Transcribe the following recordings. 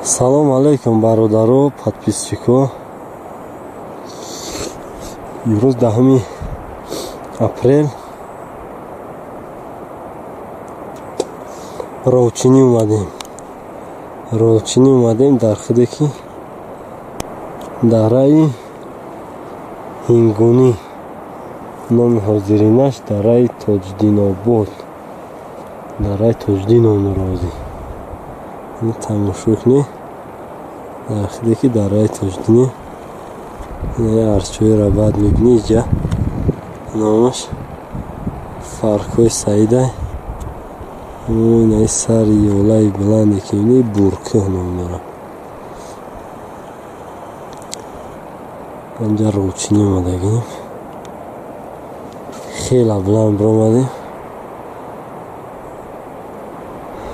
Салом алейкум, бародаро, подписчико. Имрӯз 10 апрел ровчинӣ омадем. Ровчинӣ омадем дар худе ки дараи Ҳингунӣ, номи ҳозиринаш дараи Тоҷдинобод, дараи Тоҷдинов норозӣ. Тамошо кунед, дар худе ки дараи Тоҷдинӣ арчҳоеро баъд мебинӣ. Иҷа номаш Фарқҳои Саида. Инаи сари ёлаи баланде ки мебинӣ, Буркӯҳ ном дорад. Инҷа ровчинӣ омадагим, хеле баланд биромадем.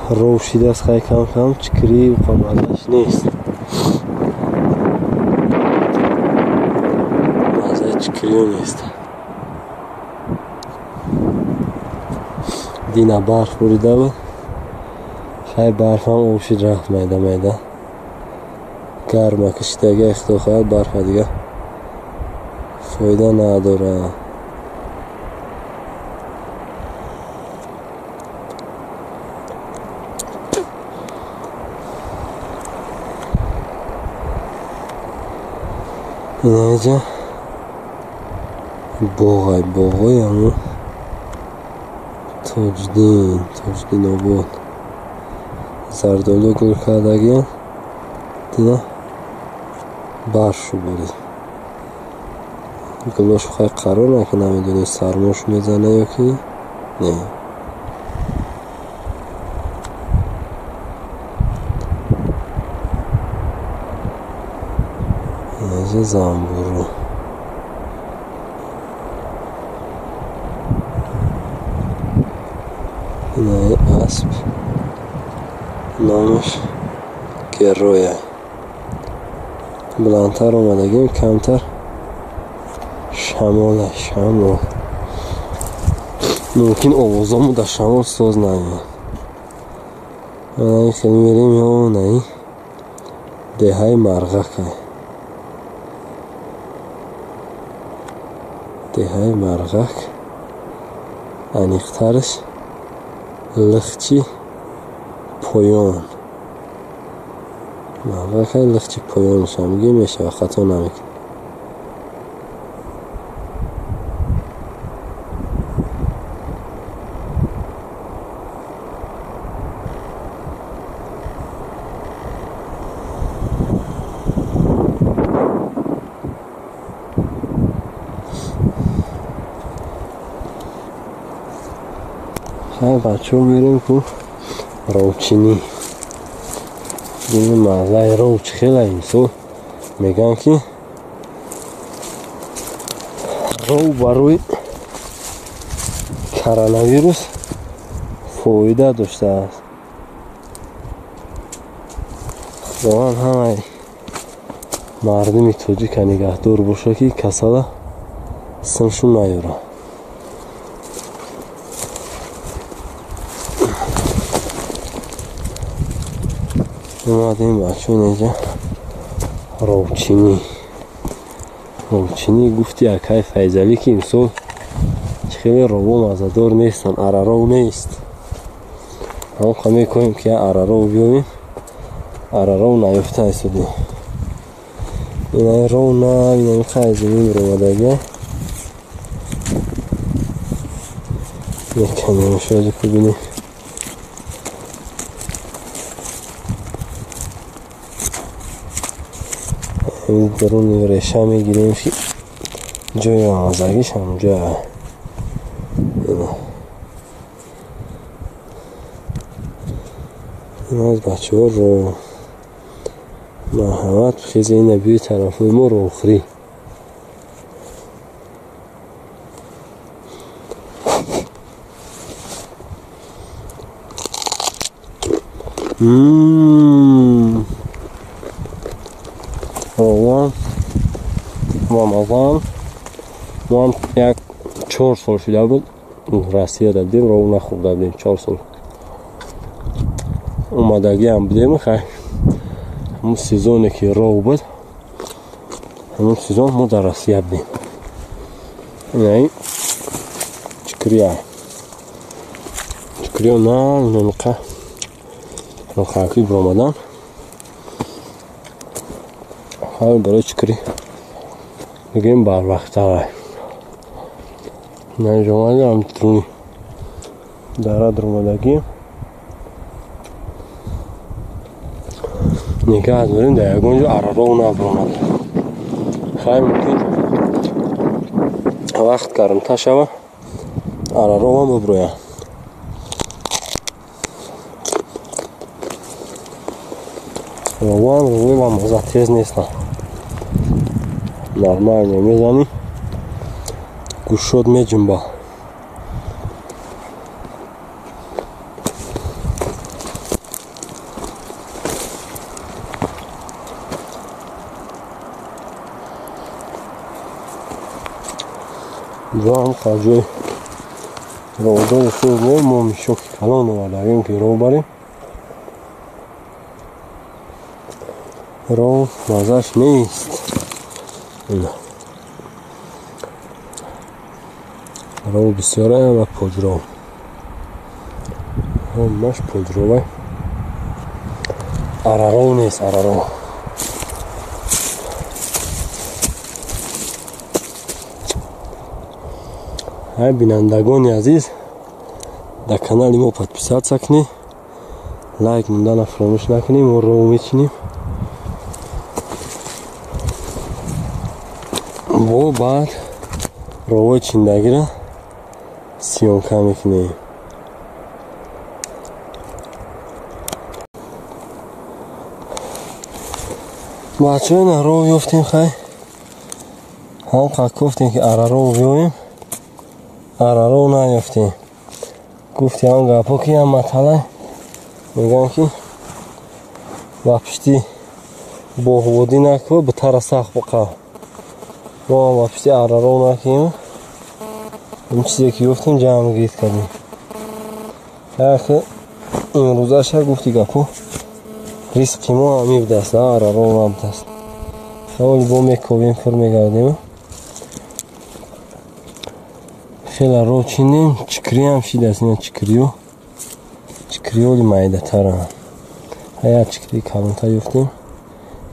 Ров шидааст, хай кам кам чикрӣ маззаш нест, маззаи чикриё нест. Дина барф бурида буд, хай барфам об шид, рафт майда майда. Гарма кашидага, худо хоҳад, барфа дига фоида надорад. Инаҷа боғай, боғои ҳамун Тоҷдин, Тоҷдинобод. Зардолу гул кардагиан, дина барф бурид. Гулош хай қарор наки, намедонем сармош мезана ё ки не. Инаҷа замбуру. Инаи асп номаш Герроя. Баландтар омадагим, камтар шамола, шамол. Мумкин овозому дар шамол соз наояд. Анаи хеле мерем ё наи деҳаи Марғакай. Деҳаи Марғак, аниқтараш Лихчи поён. Марғакай Лихчи поёнашам мегӯем, мешава, хато намекунем. Хай бачаҳо, мерем ку ровчинӣ. Бинем маззаи ров чӣ хела. Имсол мегӯянд ки ров барои коронавирус фоида доштааст. Худованд ҳамаи мардуми тоҷика нигаҳдор боша, ки касала синшу наёрад. Омадем бачаҳо инҷа ровчинӣ. Ровчинӣ гуфти акай Файзалӣ, ки имсол хеле рово маззадор нестанд, араров нест. Ҳамқа мекоҳем ки араров биёвем, араров наёфта истодем. Инаи ров нав, инами хай замин ромадага. Меканем шоди кубинем. Даруни реша мегирем, ки ҷои омазагиш ҳамҷоя. Ин аз бачаҳо ро марҳамат, хезе ина биёи тарафҳои мо ровхӯрӣ. Рован Рамазан. Мо як 4 сол шуда буд Россияда будем, ров нахӯрда будем 4 сол. Омадагиам будем, хай Ҳамун сезоне ки ров буд, ҳамун сезон мо дар Россия будем. Инаи чикрия. Чикриё на намиқа рохаки биромадан. Ҳай барои чикри мегӯем барвақттарай. Наҷомада ҳам труни дара дуромадагӣ. Нигаҳ дорем дар ягон ҷо араров набиромад. Хай мумкин вақт гармтар шава, араровам бибирояд. Рован ровам маза тез нестам. Нормально мезанӣ, гӯшот меҷунба. Ҷоам ҷои ровдори суз не, мо мишоки калон овардагем ки ров барем. Ров мазаш нест. Ров бисёра ва поҷров. Ҳамаш поҷровай. Араров нест, араров. Ҳай бинандагони азиз, дар канали мо подписаться кунед, лайк мондана фаромӯш накунед. Мо ров мечинем. Бо баъд ровои чиндагиро съёмка мекунем. Бачаҳо, ина ров ёфтем. Хай ҳам қад гуфтем ки араров биёем, араров наёфтем. Гуфти ҳам гапҳо ки ям маталай мегӯям ки ба пишти боғводӣ накӯ, битара сахт биқав. Мо ҳам ба пишти араров накунем. Ин чизе ки ёфтем ҷамъ гирд кардем. Ҳақи имрӯзаша гуфти гапҳо ризқи мо ҳамин будаст, араров набудаст. Ҳоли бо мекобем, пур мегардем. Хеле ров чиндем, чикриам шидаст. Ина чикриё, чикриёли майдатарам. Ҳая чикрии калонтар ёфтем,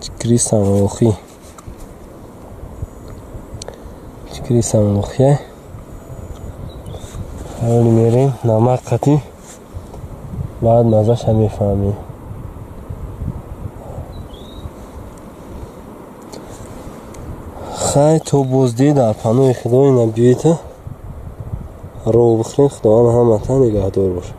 чикрии самолохӣ, чикрии самолохия. Ҳоли мерем намак қатӣ, баъд мазаша мефаҳмем. Хай то боздид дар паноҳи Худо. Ина биёед ров бихӯрем. Худованд ҳаматан нигаҳдор бошад.